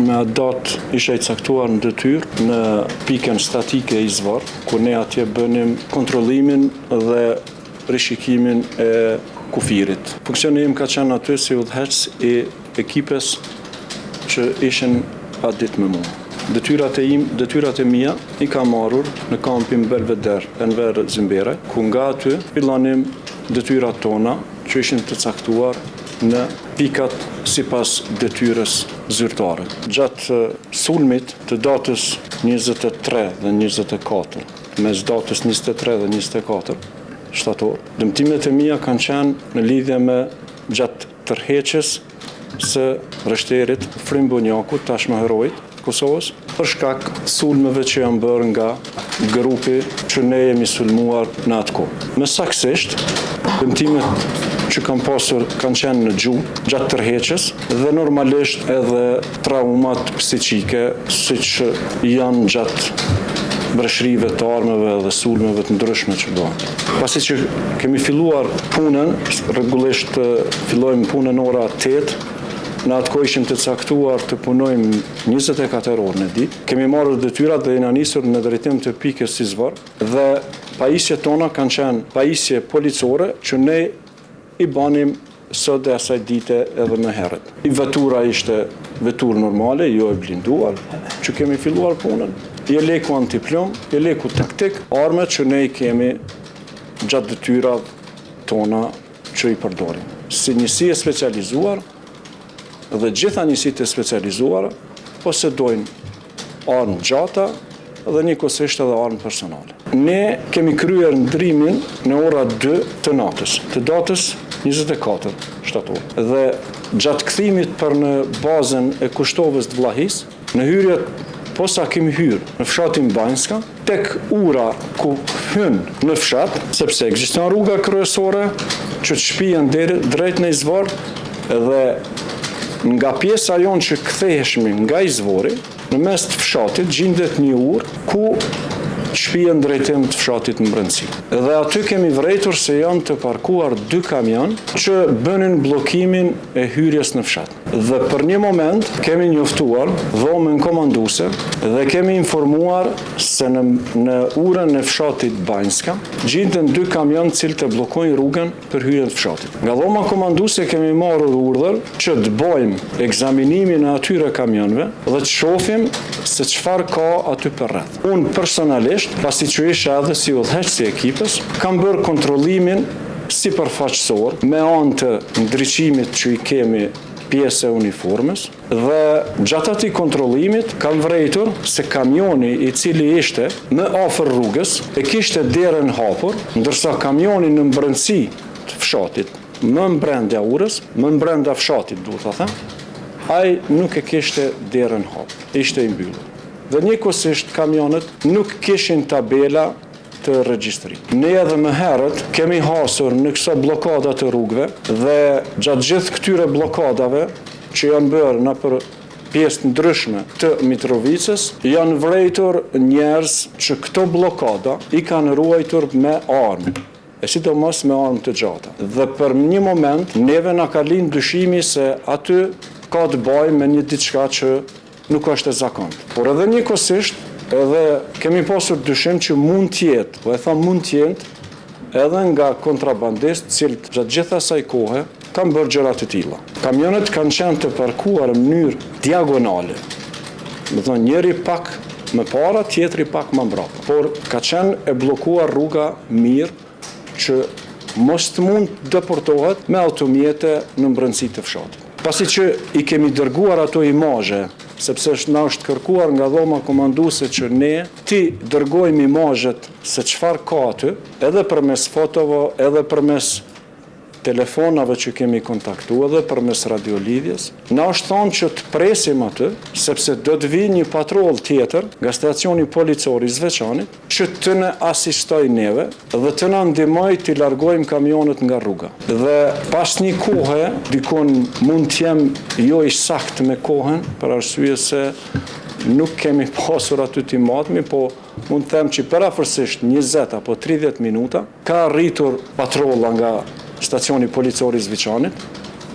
Me atë datë isha i caktuar në detyrë në pikën statike Izvor, ku ne atje bënim kontrollimin dhe rishikimin e kufirit. Funksioni im ka qenë aty si udhëheqës i ekipes që ishin atë ditë me mua. Detyrat e im, detyrat e mia i kam marrur në kampin Belveder Enver Zymberaj, ku nga aty fillonim detyrat tona që ishin të caktuar në pikat sipas detyrës zyrtare. Gjatë sulmit të datës 23 dhe 24, mes datës 23 dhe 24 shtator, dëmtimet e mia kanë qenë në lidhje me gjatë tërheqjes së rreshterit Afrim Bunjakut, tashmë heroit të Kosovës, për shkak sulmeve që janë bërë nga grupi që ne jemi sulmuar në atë kohë. Më saktësisht, dëmtimet që kam pasur kanë qenë në gju, gjatë tërheqjes dhe normalisht edhe traumat psiqike, siç janë gjatë breshërive të armëve dhe sulmeve të ndryshme që bëhen. Pasi që kemi filluar punën, rregullisht fillojmë punën ora 8, në atë kohë ishim të caktuar të punojmë 24 orë në ditë. Kemi marrë detyrat dhe jena nisur në drejtim të pikës Izvor dhe pajisjet tona kanë qenë pajisje policore që ne i banim sot e asaj dite edhe më herët. Vetura ishte veturë normale, jo e blinduar, që kemi filluar punën. Jeleku antiplumb, jeleku taktik, armët që ne i kemi gjatë detyrave tona që i përdorim. Si njësi e specializuar dhe gjitha njësitë e specializuara posedojnë armë gjata dhe njëkohësisht edhe armë personale. Ne kemi kryer ndrimin në ora 2 të natës, të datës 24 shtator. Dhe gjatë kthimit për në bazën e Kushtovës të Vllahisë, në hyrje posa kemi hyrë në fshatin Banjska, tek ura ku hyn në fshat, sepse ekziston rruga kryesore që të shpien deri drejt në Izvor dhe nga pjesa jonë që ktheheshmi nga Izvori, në mes të fshatit gjindet një urë ku shpien drejtim të fshatit në brendësi. Dhe aty kemi vërejtur se janë të parkuar dy kamion që bënin bllokimin e hyrjes në fshat. Dhe për një moment kemi njoftuar dhomën komanduese dhe kemi informuar se në në urën e fshatit Banjska gjinden dy kamionë të cilët e bllokojnë rrugën për hyrjen të fshatit. Nga dhoma komanduese kemi marrur urdhër që të bëjmë ekzaminimin e atyre kamionëve dhe të shohim se çfarë ka aty përreth. Unë personalisht, pasi që isha edhe si udhëheqës i ekipës, kam bërë kontrollimin sipërfaqësor me anë të ndriçimit që i kemi pjesë e uniformës dhe gjatë atij kontrollimit kam vërejtur se kamioni i cili ishte më afër rrugës e kishte derën hapur, ndërsa kamioni në brendësi të fshatit, më brenda urës, më brenda fshatit duhet ta them, ai nuk e kishte derën hapur, ishte i mbyllur. Dhe njëkohësisht kamionët nuk kishin tabela të regjistrimit. Ne edhe më herët kemi hasur në këso bllokada të rrugëve dhe gjatë gjithë këtyre bllokadave që janë bërë nëpër pjesë të ndryshme të Mitrovicës, janë vërejtur njerëz që këto bllokada i kanë ruajtur me armë, e sidomos me armë të gjata. Dhe për një moment neve na ka lind dyshimi se aty ka të bajë me një diçka që nuk është e zakontë. Por edhe njëkohësisht edhe kemi pasur dyshim që mund të jetë, po e them mund të jetë edhe nga kontrabandistë, të cilët gjatë gjithë asaj kohe kanë bërë gjëra të tilla. Kamionët kanë qenë të parkuar në mënyrë diagonale. Do të thonë njëri pak më para, tjetri pak më mbrapa. Por ka qenë e bllokuar rruga mirë që mos të mund të depërtohet me automjete në brendësi të fshatit. Pasi që i kemi dërguar ato imazhe, sepse është na është kërkuar nga dhoma komanduese që ne t'i dërgojmë imazhet se çfarë ka aty, edhe përmes fotove, edhe përmes telefonave që kemi kontaktu, edhe përmes radiolidhjes. Na është thonë që të presim aty, sepse do të vijë një patroll tjetër nga stacioni policor i Zveçanit, që të na asistojë neve dhe të na ndihmojë t'i largojmë kamionët nga rruga. Dhe pas një kohe, dikun mund të jem jo i saktë me kohën, për arsye se nuk kemi pasur aty t'i matmi, po mund të them që përafërsisht 20 apo 30 minuta, ka arritur patrolla nga stacioni policor i Zviçanit.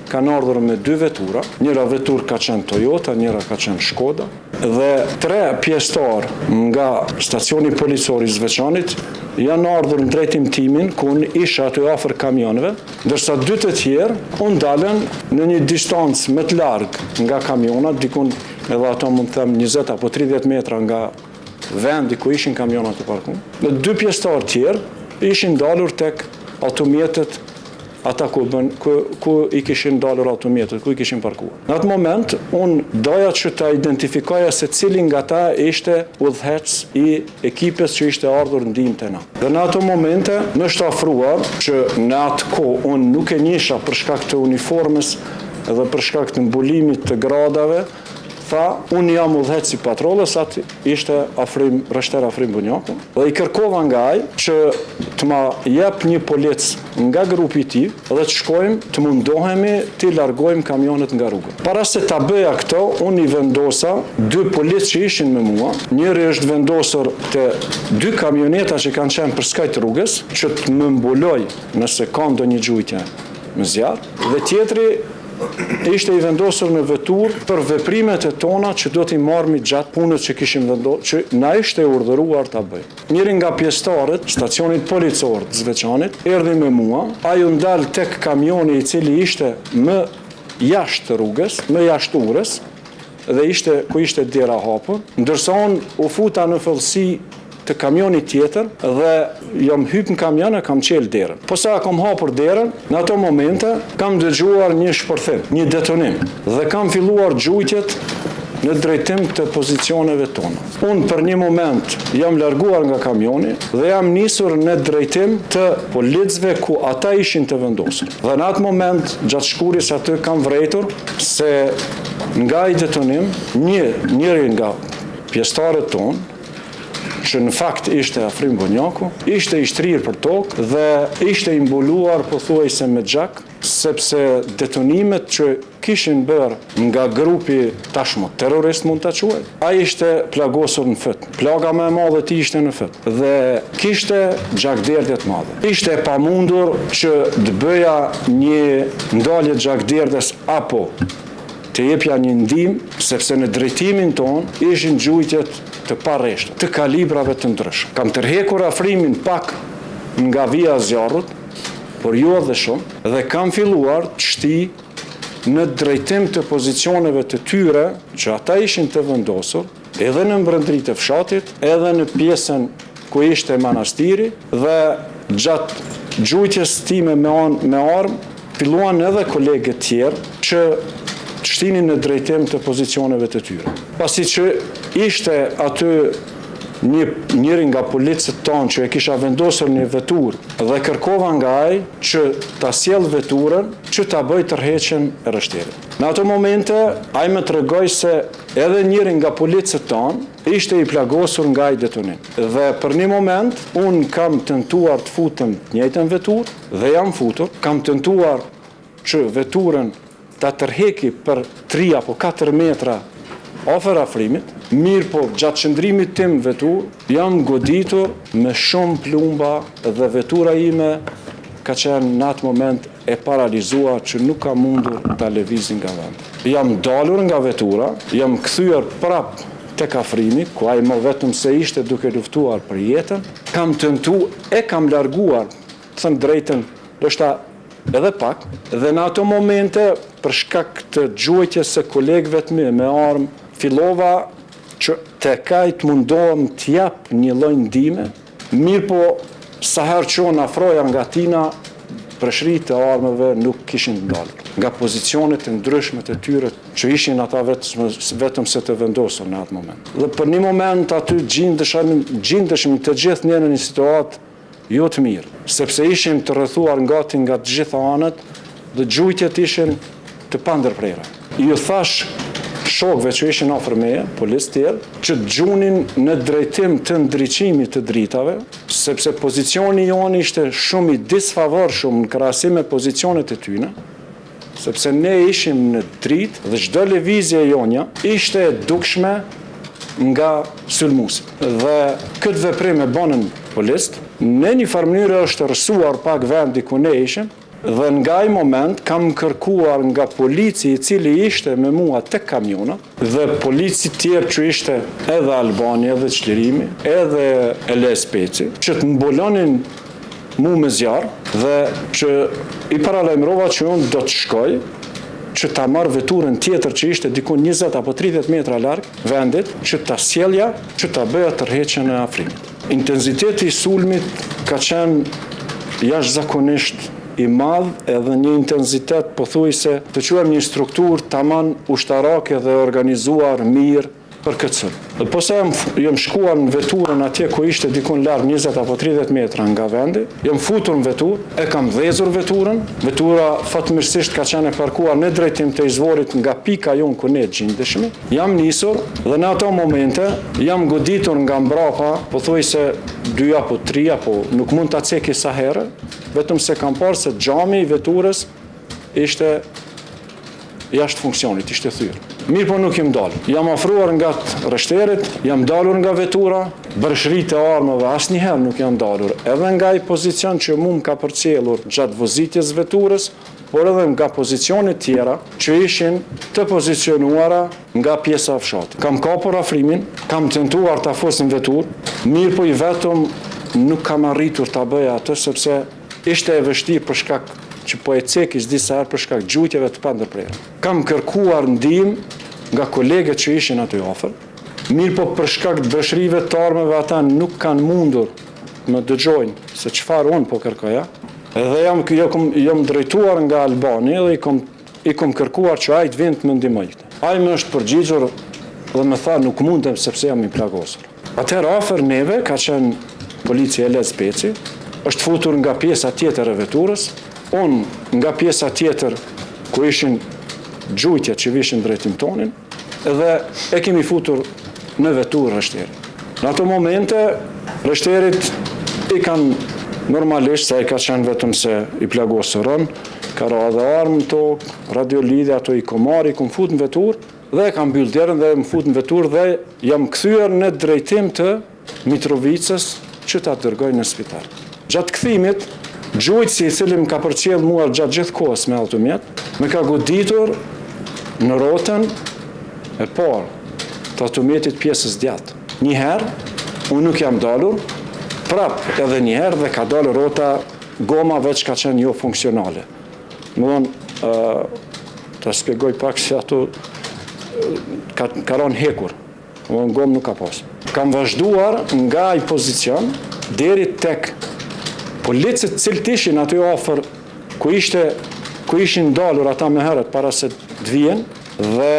Kanë ardhur me dy vetura, njëra veturë ka qenë Toyota, njëra ka qenë Shkoda, dhe tre pjesëtarë nga stacioni policor i Zveçanit janë ardhur në drejtim timin, ku unë isha aty afër kamionëve, ndërsa dy të tjerë u ndalën në një distancë më të larg nga kamionat, dikun edhe ato mund të them 20 apo 30 metra nga vendi ku ishin kamionat të parkuar. Dhe dy pjesëtarë tjerë ishin ndalur tek automjetet ata ku bën ku ku i kishin ndalur automjetet, ku i kishin parkuar. Në atë moment unë doja që ta identifikoja se cili nga ta ishte udhëheqës i ekipës që ishte ardhur ndihmë te na. Dhe në ato momente më është afruar që në atë kohë unë nuk e njihsha për shkak të uniformës dhe për shkak të mbulimit të gradave, tha, unë jam udhëheqës i patrollës, atë ishte Afrim, rreshter Afrim Bunjaku, dhe i kërkova nga ai që të ma jep një polic nga grupi i tij dhe të shkojmë të mundohemi t'i largojmë kamionët nga rruga. Para se ta bëja këtë, unë i vendosa dy policë që ishin me mua, njëri është vendosur te dy kamioneta që kanë qenë përskaj të rrugës, që të më mbulojë nëse ka ndonjë gjujtje me zjarr, dhe tjetri ishte i vendosur në veturë për veprimet e tona që do t'i marrmi gjatë punës që kishim vendosur, që na ishte urdhëruar ta bëjmë. Njëri nga pjesëtarët e stacionit policor të Zveçanit erdhi me mua, ai u ndal tek kamioni i cili ishte më jashtë rrugës, më jashtë urës dhe ishte ku ishte dera hapur, ndërsa unë u futa në thellësi të kamionit tjetër dhe jam hyp në kamion e kam çelë derën. Posa e kam hapur derën, në ato momente kam dëgjuar një shpërthim, një detonim dhe kam filluar gjujtjet në drejtim të pozicioneve tona. Unë për një moment jam larguar nga kamioni dhe jam nisur në drejtim të policëve ku ata ishin të vendosur. Dhe në atë moment, gjatë shkuarjes aty kam vërejtur se nga ai detonim, një, njëri nga pjesëtarët tonë, që në fakt ishte Afrim Bunjaku, ishte i shtrirë për tokë dhe ishte i mbuluar pothuajse me gjak, sepse detonimet që kishin bërë nga grupi tashmë terrorist mund ta quaj, ai ishte plagosur në fyt. Plaga më e madhe e tij ishte në fyt dhe kishte gjakderdhje të madhe. Ishte e pamundur që të bëja një ndalje të gjakderdhjes apo të jepja një ndihmë, sepse në drejtimin tonë ishin gjujtjet të parreshta, të kalibrave të ndryshëm. Kam tërhekur Afrimin pak nga vija e zjarrit, por jo edhe shumë, dhe kam filluar të shtij në drejtim të pozicioneve të tyre që ata ishin të vendosur, edhe në brendëri të fshatit, edhe në pjesën ku ishte manastiri dhe gjatë gjujtjes time me anë me armë, filluan edhe kolegët tjerë që të shtinin në drejtim të pozicioneve të tyre. Pasi që ishte aty një njëri nga policët tanë që e kisha vendosur në veturë dhe kërkova nga ai që ta sjellë veturën që ta bëjë tërheqjen e rreshterit. Në ato momente ai më tregoi se edhe njëri nga policët tanë ishte i plagosur nga ai detonim. Dhe për një moment unë kam tentuar të futem të njëjtën veturë dhe jam futur, kam tentuar që veturën ta tërheki për tri apo katër metra afër Afrimit, mirëpo gjatë qëndrimit tim në veturë jam goditur me shumë plumba dhe vetura ime ka qenë në atë moment e paralizuar që nuk kam mundur ta lëvizi nga vendi. Jam dalur nga vetura, jam kthyer prapë tek Afrimi, ku ai më vetëm se ishte duke luftuar për jetën, kam tentu e kam larguar, të them drejtën, ndoshta Edhe pak, dhe në ato momente, për shkak të gjuajtjes së kolegëve të mi me armë, fillova që tek ai të mundohem të jap një lloj ndihme, mirëpo sa herë që unë afroja nga tina, breshëritë e armëve nuk kishin ndalur. Nga pozicionet e ndryshme të tyre që ishin ata vetëm se të vendosur në atë moment. Dhe për një moment aty gjindeshim të gjithë ne në një situatë Jo të mirë, sepse ishim të rrethuar gati nga të gjitha anët dhe gjujtjet ishin të pandërprera. Iu thashë shokëve që ishin afër meje, policë tjerë, që të gjunin në drejtim të ndriçimit të dritave, sepse pozicioni jonë ishte shumë i disfavorshëm në krahasim me pozicionet e tyne, sepse ne ishim në dritë dhe çdo lëvizje e jonja ishte e dukshme nga sulmuesit. Dhe këtë veprim e bënën policët. Në një farë mënyre është errësuar pak vendi ku ne ishim. Dhe nga ai moment kam kërkuar nga polici i cili ishte me mua tek kamiona dhe polici tjerë që ishte edhe Albani edhe Çlirimi edhe Elez Peci që të mbulonin mu me zjarr dhe që i paralajmërova që unë do të shkoj që ta marr veturën tjetër që ishte diku 20 apo 30 metra larg vendit që ta sjellja që ta bëja tërheqjen e Afrimit. Intensiteti i sulmit ka qenë jashtëzakonisht i madh edhe një intensitet pothuajse të quajmë një strukturë taman ushtarake dhe organizuar mirë për këtë sulm. Dhe posa jam, jam shkuar në veturën atje ku ishte dikun larg 20 apo 30 metra nga vendi, jam futur në veturë, e kam dhezur veturën, vetura fatmirësisht ka qenë e parkuar në drejtim të izvorit nga pika jonë ku ne gjindeshmi, jam nisur dhe në ato momente jam goditur nga mbrapa, pothuajse dy apo tri apo nuk mund ta ceki sa herë, vetëm se kam parë se xhami i veturës ishte jashtë funksionit, ishte thyer. Mirëpo nuk jam dalë. Jam afruar ngat rreshterit, jam dalur nga vetura, breshëritë e armëve asnjëherë nuk janë dalur. Edhe nga ai pozicion që mu më ka përcjellur gjatë vozitjes veturës, por edhe nga pozicionet tjera që ishin të pozicionuara nga pjesa e fshatit. Kam kapur Afrimin, kam tentuar ta fus në veturë, mirëpo i vetëm nuk kam arritur ta bëja atë sepse Ishte e vështirë për shkak që po e ceki disa herë për shkak gjujtjeve të pandërprera. Kam kërkuar ndihmë nga kolegët që ishin aty afër, mirëpo për shkak të breshërive të armëve ata nuk kanë mundur të më dëgjojnë se çfarë unë po kërkoja. Dhe jam jam drejtuar nga Albani dhe i kom i kom kërkuar që ai të vinte të më ndihmojë. Ai më është përgjigjur dhe më tha nuk mundem sepse jam i plagosur. Atëherë afër neve ka qenë polici Elez Peci, është futur nga pjesa tjetër e veturës, unë nga pjesa tjetër ku ishin gjujtjet që vishin drejtim tonin, dhe e kemi futur në veturë rreshterin. Në ato momente, rreshterit i kanë normalisht, se ai ka qenë vetëm se i plagosur rëndë, ka ra edhe armë në tokë, radiolidhje, ato i kom marrë, i kom fut në veturë, Dhe e kam mbyllë derën dhe jam fut në veturë dhe jam kthyer në drejtim të Mitrovicës që ta dërgoj në spital. Gjatë kthimit, gjujtësi i cili më ka përcjellë mua gjatë gjithë kohës me automjet, më ka goditur në rrotën e parë të automjetit pjesës djathtë. Një herë, unë nuk jam dalur, prap edhe një herë dhe ka dalë rrota, goma veç ka qenë jo funksionale. Domethonë, ta shpjegoj pak se ato ka, ka ranë hekur, domethonë gomë nuk ka pas. Kam vazhduar nga ai pozicion, deri tek policët të cilët ishin aty afër, ku ishte, ku ishin ndalur ata më herët para se të vijen, dhe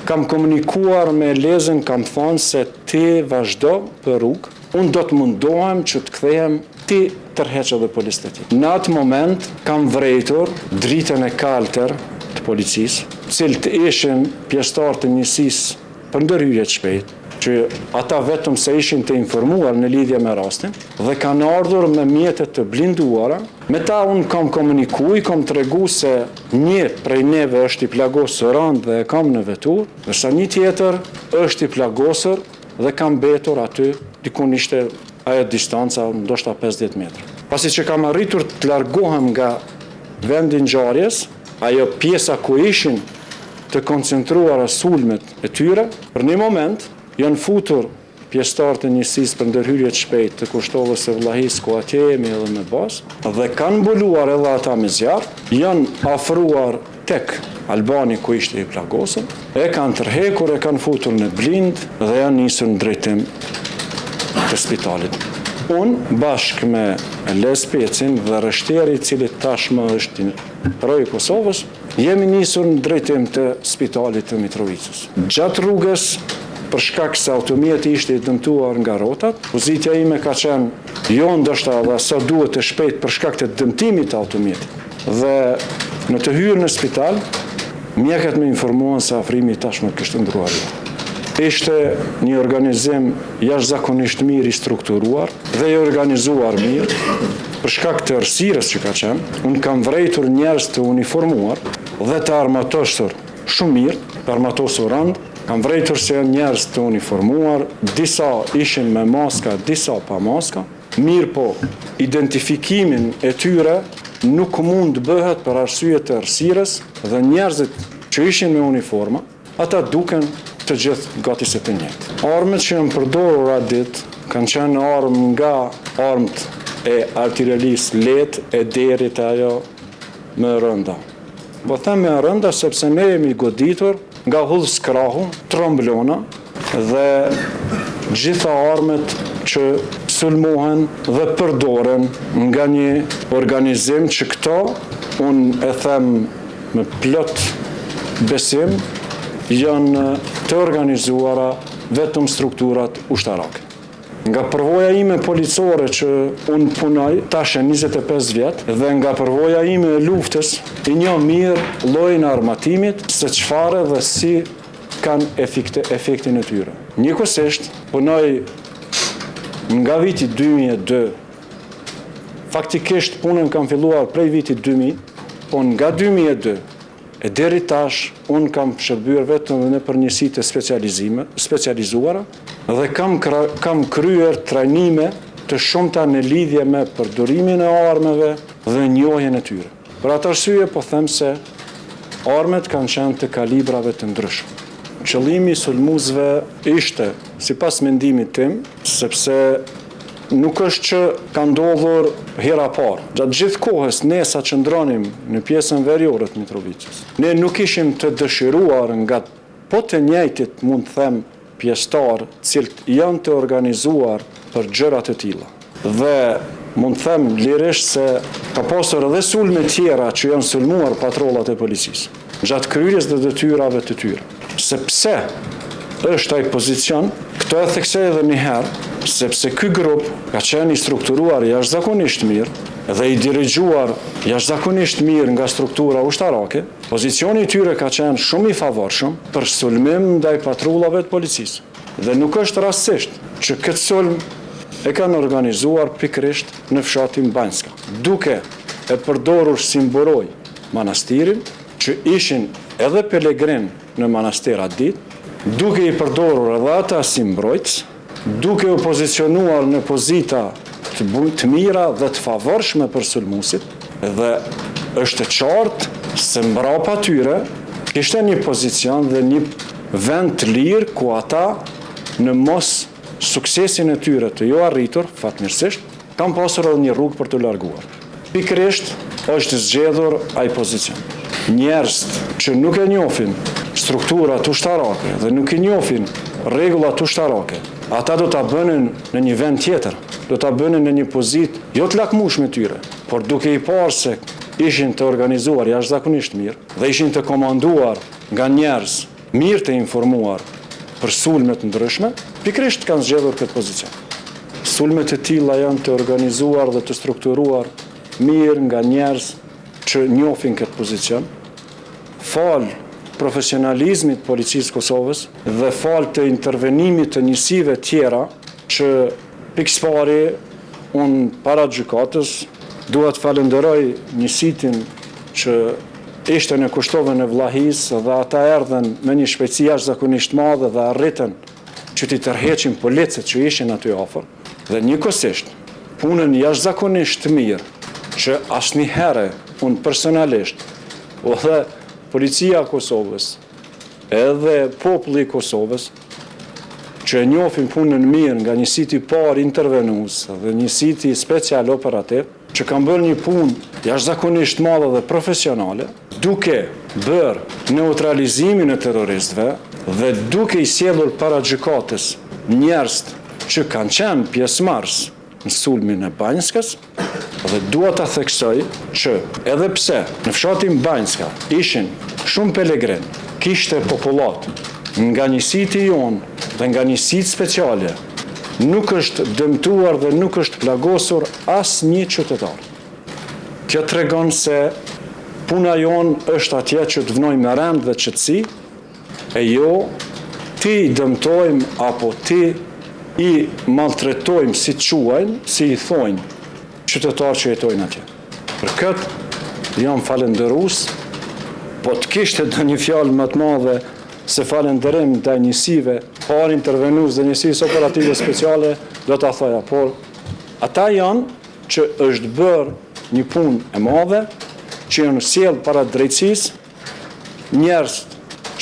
kam komunikuar me Elezin, kam thonë se ti vazhdo për rrugë, unë do të mundohem që të kthehem Ti tërheq edhe policët e tjerë. Në atë moment kam vërejtur dritën e kaltër të policisë, të cilët ishin pjesëtarë të njësisë për ndërhyrje të shpejtë, që ata vetëm se ishin të informuar në lidhje me rastin dhe kanë ardhur me mjete të blinduara. Me ta unë kam komuniku, i kam tregu se një prej neve është i plagosur rëndë dhe e kam në veturë, ndërsa një tjetër është i plagosur dhe ka mbetur aty, dikun ishte ajo distanca ndoshta 50 metra. Pasi që kam arritur të largohem nga vendi i ngjarjes, ajo pjesa ku ishin të koncentruara sulmet e tyre, për një moment janë futur pjesëtarët e njësisë për ndërhyrje të shpejtë të Kushtovës e Vllahisë ku atje jemi edhe me bazë, dhe kanë mbuluar edhe ata me zjarr, janë afruar Tek Albani ku ishte i plagosur, e kanë tërhekur, e kanë futur në blindë dhe janë nisur në drejtim të spitalit. Unë, bashkë me Elez Pecin dhe rreshteri i cili tashmë është heroi i Kosovës, jemi nisur në drejtim të spitalit të Mitrovicës. Gjatë rrugës, për shkak se automjeti ishte i dëmtuar nga rrotat, vozitja ime ka qenë jo ndoshta edhe sa duhet e shpejtë për shkak të dëmtimit të automjetit. Dhe në të hyrë në spital, mjekët më informuan se Afrimi tashmë kishte ndërruar jetë. Ishte një organizim jashtëzakonisht mirë i strukturuar dhe i organizuar mirë, për shkak të errësirës që ka qenë, unë kam vërejtur njerëz të uniformuar dhe të armatosur shumë mirë, të armatosur rëndë, kam vërejtur se janë njerëz të uniformuar, disa ishin me maska, disa pa maska, Mirëpo, identifikimin e tyre. nuk mund të bëhet për arsye të errësirës dhe njerëzit që ishin me uniforma, ata duken të gjithë gati se të njëjtë. Armët që janë përdorur atë ditë kanë qenë armë nga armët e artilerisë lehtë e deri te ajo më e rënda. Po them më e rënda sepse ne jemi goditur nga hudhës krahu, tromblona dhe gjitha armët që sulmohen dhe përdoren nga një organizim që këto, unë e them me plot besim, janë të organizuara vetëm strukturat ushtarake. Nga përvoja ime policore që unë punoj tash e 25 vjet dhe nga përvoja ime e luftës, i njoh mirë llojin e armatimit, se çfarë dhe si kanë efekte, efektin e tyre. Njëkohësisht, punoj nga viti 2002, faktikisht punën kam filluar prej vitit 2000, po nga 2002 E deri tash unë kam shërbyer vetëm nëpër njësitë specializime, specializuara dhe kam kam kryer trajnime të shumta në lidhje me përdorimin e armëve dhe njohjen e tyre. Për atë arsye po them se armët kanë qenë të kalibrave të ndryshëm. Qëllimi i sulmuesve ishte, sipas mendimit tim, sepse Nuk është që ka ndodhur hera parë. Gjatë gjithë kohës ne sa qëndronim në pjesën veriore të Mitrovicës, ne nuk ishim të dëshiruar nga po të njëjtit mund të them pjesëtarë të cilët janë të organizuar për gjëra të tilla. Dhe mund të them lirisht se ka pasur edhe sulme tjera që janë sulmuar patrollat e policisë gjatë kryerjes dhe detyrave të tyre. Se pse është ai pozicion, këtë e theksoj edhe një herë, sepse ky grup ka qenë i strukturuar jashtëzakonisht mirë dhe i dirigjuar jashtëzakonisht mirë nga struktura ushtarake, pozicioni i tyre ka qenë shumë i favorshëm për sulmim ndaj patrullave të policisë. Dhe nuk është rastësisht që këtë sulm e kanë organizuar pikërisht në fshatin Banjska, duke e përdorur si mburojë manastirin, që ishin edhe pelegrinë në manastir atë ditë, duke i përdorur edhe ata si mbrojtës, duke u pozicionuar në pozita të, të mira dhe të favorshme për sulmuesit, dhe është e qartë se mbrapa tyre kishte një pozicion dhe një vend të lirë ku ata në mos suksesin e tyre të jo arritur, fatmirësisht, kanë pasur edhe një rrugë për t'u larguar. Pikërisht është zgjedhur ai pozicion. Njerëzit që nuk e njohin strukturat ushtarake dhe nuk i njohin rregullat ushtarake, ata do ta bënin në një vend tjetër, do ta bënin në një pozitë jo të lakmueshme tyre, por duke i parë se ishin të organizuar jashtëzakonisht mirë dhe ishin të komanduar nga njerëz mirë të informuar për sulme të ndryshme, pikërisht kanë zgjedhur këtë pozicion. Sulmet e tilla janë të organizuar dhe të strukturuar mirë nga njerëz që njohin këtë pozicion, falë profesionalizmit të Policisë së Kosovës dhe falë të intervenimit të njësive tjera që pikësëpari unë para gjykatës dua të falënderoj njësitin që ishte në Kushtovën e Vllahisë dhe ata erdhën me një shpejtësi jashtëzakonisht të madhe dhe arritën që t'i tërheqin policët që ishin aty afër dhe njëkohësisht punën jashtëzakonisht të mirë që asnjëherë unë personalisht dhe policia e Kosovës edhe populli i Kosovës që e njohin punën mirë nga njësiti i parë intervenues dhe njësiti special operativ që kanë bërë një punë jashtëzakonisht të madhe dhe profesionale, duke bërë neutralizimin e terroristëve dhe duke i sjellur para gjykatës njerëzit që kanë qenë pjesëmarrës në sulmin e Banjskës, dhe dua ta theksoj që edhe pse në fshatin Banjska ishin shumë pelegrinë, kishte popullatë nga njësiti jonë dhe nga njësitë speciale, nuk është dëmtuar dhe nuk është plagosur asnjë qytetar. Kjo tregon se puna jonë është atje që të vnojmë rend dhe qetësi, e jo t'i dëmtojmë apo t'i i maltretojmë si quajnë, si i thojnë qytetarë që jetojnë atje. Për këtë jam falënderues, po të kishte ndonjë fjalë më të madhe se falënderim ndaj njësive parë intervenues dhe njësisë operative speciale, do ta thoja, por ata janë që është bërë një punë e madhe që janë sjellë para drejtësisë njerëz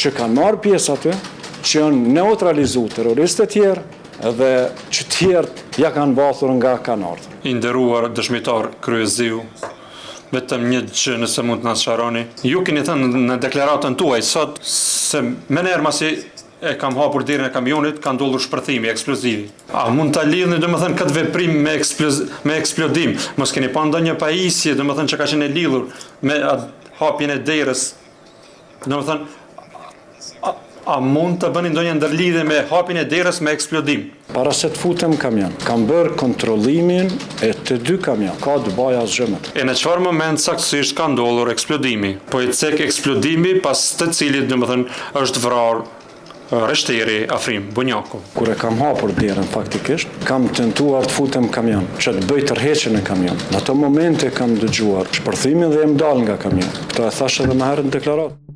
që kanë marrë pjesë aty, që janë neutralizu terroristët e tjerë dhe që tjerët ja kanë vathur nga kanë ardhur. I nderuar dëshmitar Kryeziu, vetëm një gjë nëse mund të na sqaroni. Ju keni thënë në deklaratën tuaj sot se menjëherë masi e kam hapur derën e kamionit ka ndodhur shpërthimi, eksplozivi. A mund ta lidhni domethënë këtë veprim me eksploz me eksplodim? Mos keni pa ndonjë pajisje domethënë që ka qenë e lidhur me atë hapjen e derës? Domethënë a, a mund të bëni ndonjë ndërlidhje me hapjen e derës me eksplodim? Para se të futem në kamion, kam bërë kontrollimin e të dy kamion, ka të bajë asgjë me të. E në çfarë moment saktësisht ka ndodhur eksplodimi? Po e cek eksplodimi pas të cilit domethënë është vrarë rreshteri Afrim Bunjaku. Kur e kam hapur derën faktikisht, kam tentuar të futem në kamion, që të bëj tërheqjen e kamionit. Në ato momente kam dëgjuar shpërthimin dhe jam dalë nga kamioni. Këtë e thashë edhe më herët në deklaratë.